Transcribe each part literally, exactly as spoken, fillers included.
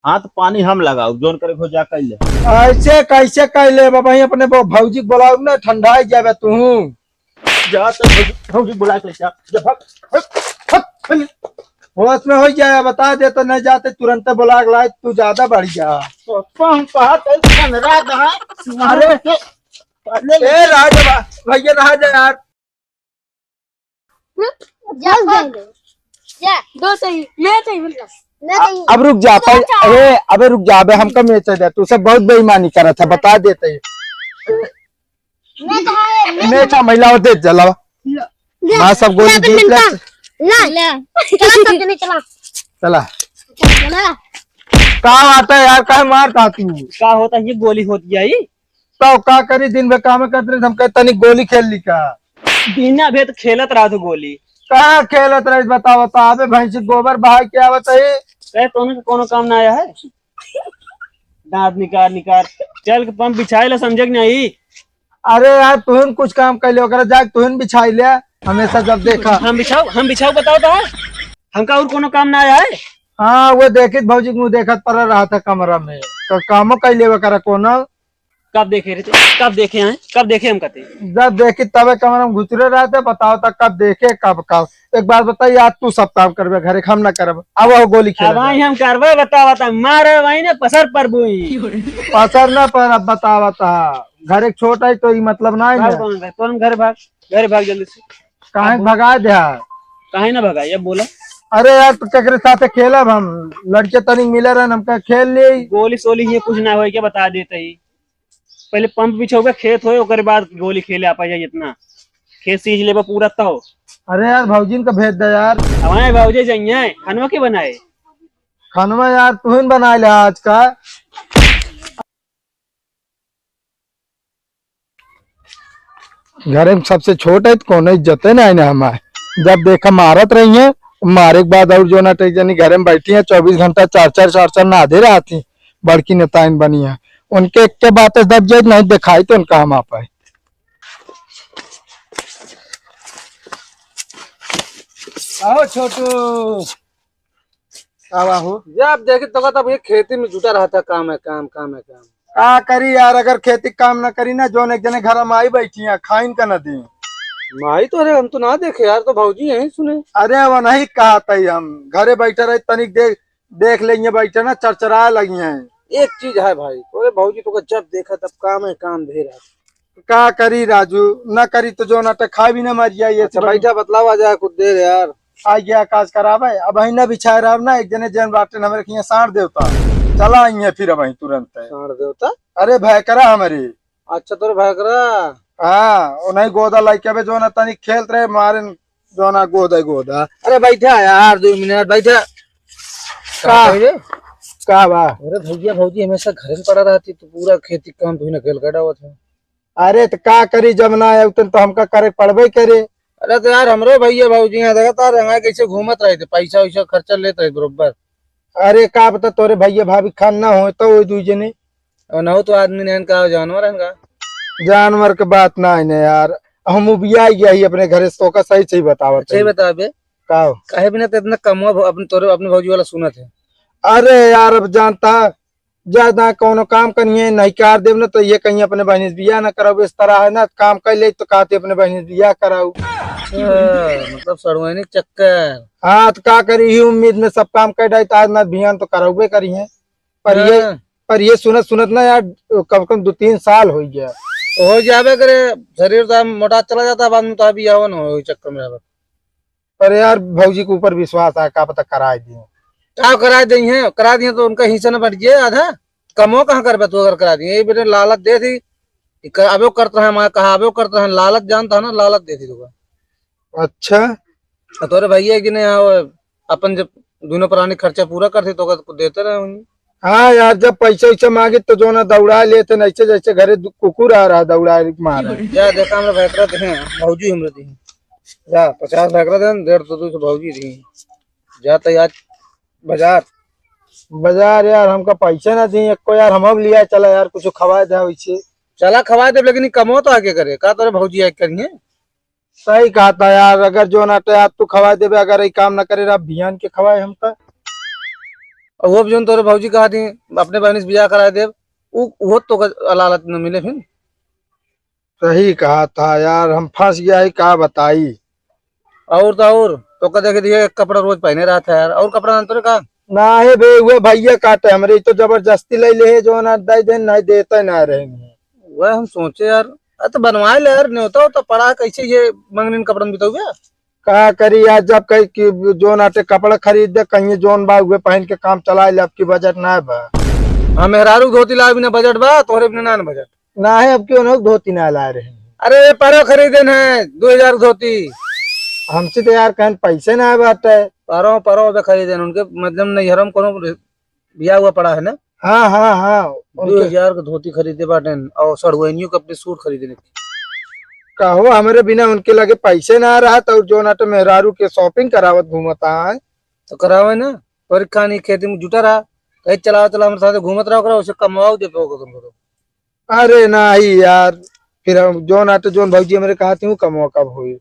हाथ पानी हम लगाउब, जौन करे हो जा कइले। ऐसे कैसे कइले बाबा, ही अपने बो-, भौजी के बोलाउब ना, ठंडा ही जाबे तू। जा तो भौजी, भौजी बुला के जा, जा, भाग, भाग, भाग, भाग। होश में हो जाए, बता दे तो नहीं जाते, तुरंत बुला के लाए, तू ज्यादा बढ़ गया। तो हम कहा तो ठंडा रहा, अरे, पहले ए, रहा जा बा-, भैया, रहा जा यार। हम्म? जा, जा। जा। दो सही, मैं सही बोल रहा। मैं सही। अब रुक जा, पहले, अच्छा। ए, अबे रुक जा, अबे हमका मैच दे, तू सब बहुत बेईमानी करत है, बता देते हैं। मैं तो है, मैं मैच महिला होते, चला। ले। माँ सब गोली ले, जीत ले। मिलता। ले। चला, सब जने चला। चला। चला। का बात है यार, काहे मार खाती हूँ? का होता है, ये गोली होती है, ई? तो का करी, दिन भर काम करत रही, हम कहे तनी गोली खेल ली का? बिना भेद खेलत रहत हो गोली। का खेलत रही बताओ तो, अबे भैंसी गोबर बहा के आवत है। कहे तो उनका कोनो काम ना आया है। दांत निकार निकार, चल के पंप बिछाए ला, समझे कि नहीं? अरे यार, तुहिन कुछ काम कर ले, ओकरा जाके तुहिन बिछाई ले। हमेशा जब देखा हम बिछाऊ, हम बिछाऊ बताओ तो, हमका और कोनो काम ना आया है। हाँ, वो देखित भौजी के मुँह देखत पड़ा रहा था कमरा में, तो कामो कर लेवे करा कोनो। कब देखे रहे थे? कब देखे हैं? कब देखे हम कते? जब देखी तबे कमरा में घुसरे रहते, बताओ तो कब देखे, कब, कब? एक बात बताइए, आज तू सब काम करबे घरे, हम ना करब। अब वो गोली खेला अब आई जाए। हम करबे, बताओ, बता, मारे वही ने पसर पर बुई। पसर ना पर, अब बताओ, बता। घर एक छोटा है तो ये मतलब ना है कब ना। कौन है? तुरंत घर भाग, घर भाग जल्दी से। काहे अब भगा दे? काहे ना भगा, ये बोला। अरे यार, तो केकरे साथे खेलब हम? लड़के तनिक मिले रहन, हमका खेल ले। गोली सोली ये कुछ ना होए, क्या बता देते ही। पहले पंप बिछौबे, खेत होए, ओकरे बाद गोली खेले आपा जाए जितना। खेत सींच लेबे पूरा तौ। अरे यार, भौजीन का भेज दे यार। हमारे भौजी जाइए, खानवा के बनाए? खानवा यार, तुहिन बना ले आज का। घरे में सबसे छोट है, तो कोनो इज्जते नहीं ना हमारे। जब देखा मारत रही है, मारे के बाद और जो ना टेक जनी घरे में बैठी है, चौबीस घंटा चार चार, चार चार ना आधे रहती, बड़की नेताइन बनी है। उनके एक के बातें दब जाए, नहीं दिखाई तो उनका हम आप आए। आओ छोटू। का बा हो? जब देखी तो तब ये खेती में जुटा रहता, काम है काम, काम है काम। का करी यार, अगर खेती काम ना करी ना, जोन एक जने घर में आई बैठी है, खाइन का ना दी। माई तो, अरे हम तो ना देखे यार, तो भौजी यहीं सुने। अरे वो नहीं कहा था हम, घरे बैठे रहे, तनिक देख, देख लेंगे बैठे ना, चरचराए लगी हैं। एक चीज है भाई, तोरे भौजी तो जब देखा तब काम है काम, ढेर है। का करी राजू, ना करी तो जो ना तो खाए भी ना मर जाए। ये अच्छा, सब बैठा बतलावा जाए कुछ देर यार। आ गया काज करावे, अब ही ना बिछाए रहब ना, एक जने जन बाटे हमरे के यहाँ साँड़ देवता। चला आई है फिर अब ही तुरंत। साँड़ देवता? अरे भयकरा हमरे। अच्छा, तोर भयकरा? हाँ, उन्हीं गोदा लइके बे जो ना तनी खेलत रहे, मारे जो ना गोदा गोदा। अरे बैठा यार, दो मिनट बैठा। का? का कहे रे? का बा? अरे भैया भौजी हमेशा घरे में पड़ा रहती, तो पूरा खेती काम तू ही ना खेल कटावत है। अरे त का करी, जब ना आए उतन तो हमका करे पड़बे करे। अरे तो यार हमरो भैया भौजी यहाँ देखा तार रंगा कैसे घूमत रहे थे, पैसा वैसा खर्चा लेत रहे बरोबर। अरे का बता तोरे भैया भाभी खान ना हो तो वो दुई जने। और ना हो तो आदमी ने का जानवर है का? जानवर के बात ना है ना यार, हम उबिया गया ही अपने घरे से, तोका सही सही बतावत सही है। बताबे। का हो? काहे बिना तो इतना कमवा भौ-, अपने तोरे अपने भौजी वाला सुनत है। अरे यार अब जानता ज्यादा कौनो काम करिए, नहीं कार देब न, तो ये कहीं अपने बहिनी से बियाह न कराओ। इस तरह है ना, काम कर ले तो कहते अपने बहिनी से बियाह कराओ। अच्छा, मतलब सड़ुआइनी चक्कर। हाँ, तो का करी, ही उम्मीद में सब काम कर डाई, तो आज ना बिहान तो कराउबे करी है। पर ये, हाँ। पर ये सुनत सुनत ना यार, कम से कम दो तीन साल हो गया। तो हो जाबे करे, शरीर तो मोटा चला जाता, बाद में तो अभी आवन हो चक्कर में आवे। पर यार, भौजी के ऊपर विश्वास है, का पता कराए दिए। का कराए दिए हैं, करा दिए तो उनका हिस्सा न बट गया आधा। कमो कहाँ करबे तू अगर करा दिए? ये बेटे लालच दे थी, कि कर, अबे करता है, मैं कहा अबे करता है, लालच जानता है ना, लालच दे थी तुका। अच्छा। और तोरे भैया एक दिन यहाँ वो अपन जब दोनों प्राणी खर्चा पूरा करते तो कुछ देते रहे होंगे। हाँ यार, जब पैसा वैसा मांगे तो जो ना दौड़ा लेते, नहीं से जैसे घरे दु-, कुकुर आ रहा दौड़ा मार रहा। जा देखा हमरा भैकरा दे, भौजी हमरा दे। जा पचास भैकरा दे, डेढ़ सौ दो सौ भौजी दी। जा तो यार बाजार। बाजार यार, हमका पैसा ना दी एको यार, हम अब लिया चला यार, कुछ खवाए दे वैसे। चला खवाए दे, लेकिन ई कमो तो आके करे, का तोरे भौजी आके करिए? सही कहा था यार, अगर जो ना तो यार तू खवाए देबे, अगर ये काम ना करे रहा, बिहान के खवाए हमका। और वो भी जौन तोरे भौजी कहा थी, अपने बहन से बियाह कराए देब, उ, वो तो का लालच न मिले फिर। सही कहा था यार, हम फंस गया है, का बताई। और तो और, तो का देखे दिए, एक कपड़ा रोज पहने रहता है यार, और कपड़ा ना तोरे का? ना है बे, हुए भैया काटे हमरे, तो जबरदस्ती ले ले, जो ना दे दे, नहीं देते ना रहे। वह हम सोचे यार, अरे तो बनवाए ले यार, न्योता होता पड़ा, कैसे ये मंगनी कपड़न बिताऊ बे? का करी यार, जब कही कि जो नाटे कपड़ा खरीद दे, कहीं जोन बा उहे पहन के काम चलाए ले, अब की बजट ना बा। हाँ, मेहरारू धोती लाए बिना बजट बा, तोहरे बिना ना बजट। ना है, अब की उन्हों धोती ना लाए रहे। अरे, ये परो खरीदे न है, दो हजार धोती। हमसे तो यार कहन पैसे ना बाटे। परो, परो बे खरीदे न, उनके मतलब नैहरों में कोनो बिया हुआ पड़ा है ना? हाँ, हाँ, हाँ, उनके दो हजार के धोती खरीदे बाटेन और सड़ुआइनियों के अपने सूट खरीदे ने। कहो, हमरे बिना उनके लगे पैसे ना रहत और जो ना तो मेहरारू के shopping करावत घूमत आए। तो करावे ना, तोरी खानी खेती में जुटा रहा, कहीं चलाओ चलाओ हमरे साथ घूमत रहो करो, उसे कमवाओ दे पे तुमको तो। अरे नाही यार, फिर हम जोन आटे जोन भौजी हमरे कहा थी, कमवा कब होई?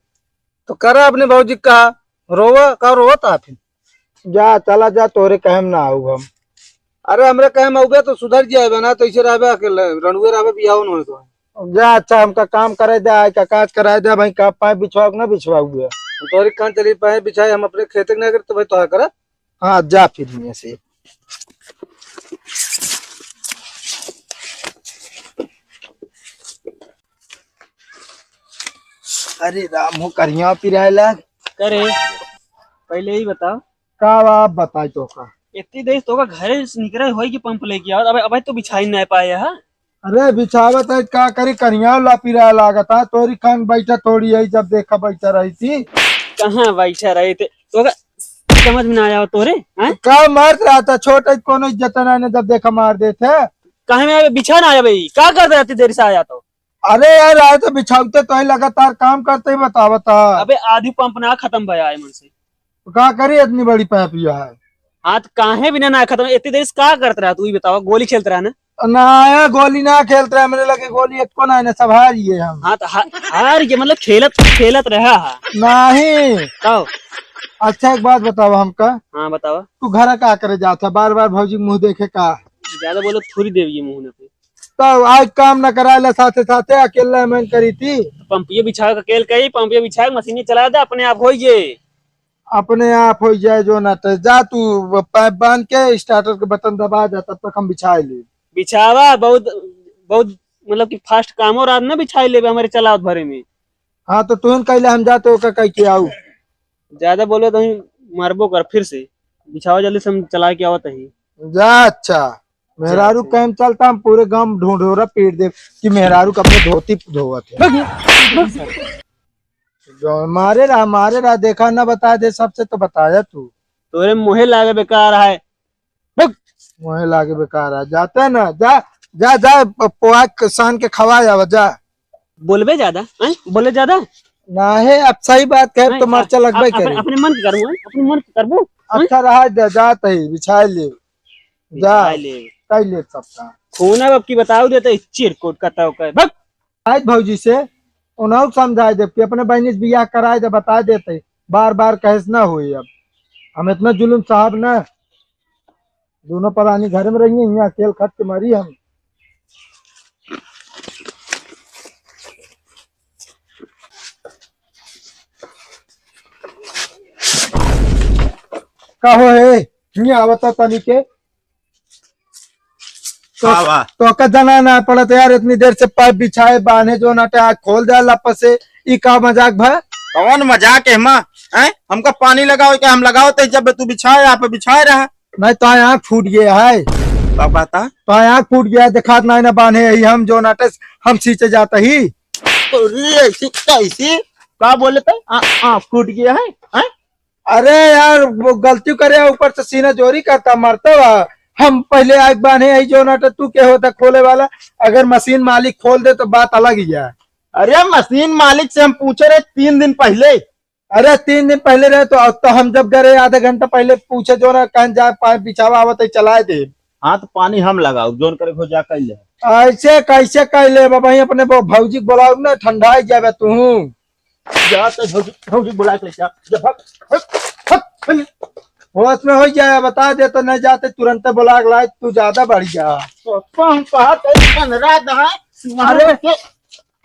तो करा अपने भौजी का, रोवा का रोवत आ फिर। जा, चला जा, तोरे कहे में ना आऊ हम। अरे, हमरे कहे में आउबे तो सुधर जाए ना, तो इसे रहबे अकेले, रणुए रहबे, बियाह न होए तो। जा, अच्छा, हमका काम कराए दे, आए का काज कराए दे, भाई, का पाए बिछवाओ ना बिछवाओ हुए। तोरे कान चली पाए बिछाए, हम अपने खेते के ना करते भाई, तो करा। हाँ, जा फिर हियां से। अरे राम हो, करिया पिराए लाग। करे, पहले ही बताओ। का बा, आप बताई तो का? इतनी देर तो का घरे से निकरे होई कि पंप लेके आओ। अबे, अबे तो बिछाई नहीं पाए हा। अरे बिछावत है, का करी, करिया ला पिराए लागत है। तोरी खान बैठा थोड़ी है, जब देखा बैठा रही थी। कहाँ बैठा रही थे? तो का समझ में ना आया तोरे, हैं? का मरत रहा था, छोट है, कोनो इज्जत ना ने, जब देखा मार देते। कहे में अबे बिछा ना आया भाई, का कर रहे थे देर से आया तो? अरे यार, आए तो बिछावते तो ही लगातार काम करते ही बतावत है। अबे आधी पंप ना खत्म भया है मन से। तो का करी, इतनी बड़ी पाइप यह है। हाँ, तो काहे बिना ना खत्म, इतनी देर से का करत रहा तू, ई बतावा, गोली खेलत रहा ना? ना, आया गोली ना खेलत रहा, मेरे लगे गोली एक को ना है, सब हार गए हम। हाँ, तो हा-, हार गए, मतलब खेलत, खेलत रहा हा। नहीं। तब? अच्छा, एक बात बतावा हमका। हाँ, बतावा। तू घर का करे जात है, बार बार भौजी मुँह देखे का? ज्यादा बोलो, थोड़ी देव ये मुँह पे। तब आज काम न कराए ला, साथे साथे अकेला मन करी थी। पंपिया बिछा के अकेल कही, पंपिया बिछा के मशीन चला दे, अपने आप होई जे। अपने आप होई जाए जो ना, तो जा तू पाइप बांध के starter के बटन दबा दे, तब तक हम बिछाए ले। बिछावा बहुत, बहुत मतलब कि fast काम हो रहा ना, बिछाए लेबे हमारे चलावत भरे में। हाँ, तो तुम कहले हम जाते ओका कह के आऊ। ज्यादा बोले तो ही मारबो कर फिर से। बिछावा जल्दी से, हम चला के आवत ही। जा, अच्छा। मेहरारू जा, कैम चलता, हम पूरे गांव ढोंढोरा पीट दे कि मेहरारू का अपने धोती धोवत है। जो मारे रहा, मारे रहा, देखा ना, बता दे सबसे तो बताया तू। तोरे मुँहे लागे बेकार है। बक! मुँहे लागे बेकार है, जाते ना, जा, जा, जा, प-, पोहा क-, सान के खवा जावा, जा। बोलबे ज्यादा, हैं? बोले ज्यादा? ना है, अब सही बात कहे नहीं, तो मर्चा अ-, लगबे अ-, अपने, करे। अपने मन के करबो, हैं? अपने मन के करबो, हैं? अच्छा रहा, जा, जात ही, बिछाए ले। जा, बिछाए ले। कर ले सबका। खून अब की बताओ देते, चिरकुट का तव कर। बक! आज भौजी से उन्हों समझाए देब कि अपने बहनी से बियाह कराए दे, बताए देते, बार बार कहे से ना होई। अब हम इतना जुलुम साहब ना, दोनों परानी घर में रही, यहाँ अकेल खट के मरी हम। का हो है, हियां आवता तनी के। तो, का बा? तो का जाना ना पड़त यार, इतनी देर से पाइप बिछाए बांधे जो नाटे, आज खोल दे लप से, ई का मजाक भा? कौन मजाक है माँ? हैं? हमका पानी लगाओ के हम लगाओ ते, जब तू बिछाए, यहाँ पे बिछाए रहा। नहीं तो आँख फूट गया है। का बात है? तो आँख फूट गया है, देखात नहीं ना बांधे यही हम जो नाटे, हम सींचे जाता ही। अरे ऐसी कैसी? का बोले थे? आ, आँख फूट गया है? हैं? अरे यार, वो गलती करे, ऊपर से सीना जोरी करता, मरता बा। हम पहले आग बांधे, यही जो ना तो तू के होता खोले वाला, अगर मशीन मालिक खोल दे तो बात अलग ही है। अरे मशीन मालिक से हम पूछे रहे तीन दिन पहले। अरे तीन दिन पहले रहे तो, तो हम जब गए आधा घंटा पहले पूछे जो ना, कहन जा पाइप बिछावा आवत है, चलाए दे। हाँ तो पानी हम लगाओ, जोन करे हो जा कैले। ऐसे कैसे कैले बाबा, अपने भौ-, भौजी के बुलाओ ना, ठंडा ही जावे तू। जा तो भौजी, भौजी बुला के ले जा। जा, भाग, भाग, भाग, भाग। होश में हो जाए, बता दे तो नहीं जाते, तुरंत बुला के लाए, तू ज्यादा बढ़ गया। तो हम कहा तो पन्द्रह दहा, अरे, के,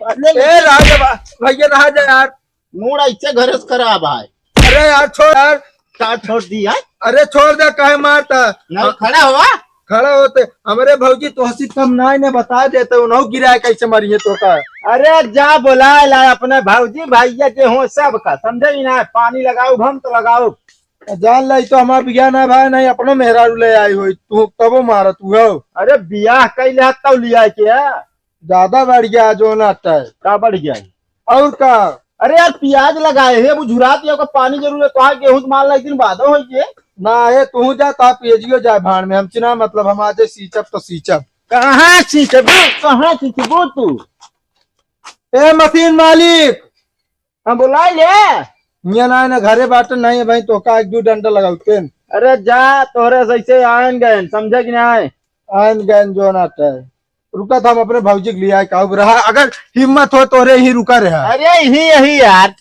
अरे, ए, रहा जा बा-, भैया, रहा जा यार। मूड ऐसे घरे से खराब है। अरे यार, छोड़ यार। का छोड़ दी है? अरे, छोड़ दे, काहे मारता? नहीं, खड़ा हुआ। खड़ा होते, हमरे भौजी तोहसी कम नाई ने बता देते, उन्हों गिराए कैसे मरिए तो का? अरे, जा बुलाए ला अपने भौजी भैया के हो सब का, समझे ही ना, पानी लगाओ, हम तो लगाओ। जान लाई तो हमार बियाह ना भाई, नहीं अपनो मेहरारू ले आई होई, तू तबो मारत हुआ। अरे, बियाह कैले हत तब लिया के है? ज्यादा बढ़ गया जो ना अट्टा है। का बढ़ गया है? और का? अरे यार, प्याज लगाए है, वो झुरात है, ओकर पानी जरूर है, तोहार गेहूं के माल एक दिन बाद हो ये। ना, ये तू जा, ता पियजियो जाए भाड़ में, हम चिना, मतलब, हम आजे सींचब तो सींचब। कहाँ सींचबू, कहाँ सींचबू तू? ए मशीन मालिक, हम बुलाए ले। मियाँ ना, ना घरे बाटे नहीं है भाई, तो का एक दो डंडा लगाउते। अरे जा, तोहरे से ऐसे आयन गए, समझे कि नहीं? आयन गए जो ना है। रुका था, हम अपने भौजी के लिए आए, कहब रहा, अगर हिम्मत हो तोरे ही रुका रहा। अरे ही, यही यार,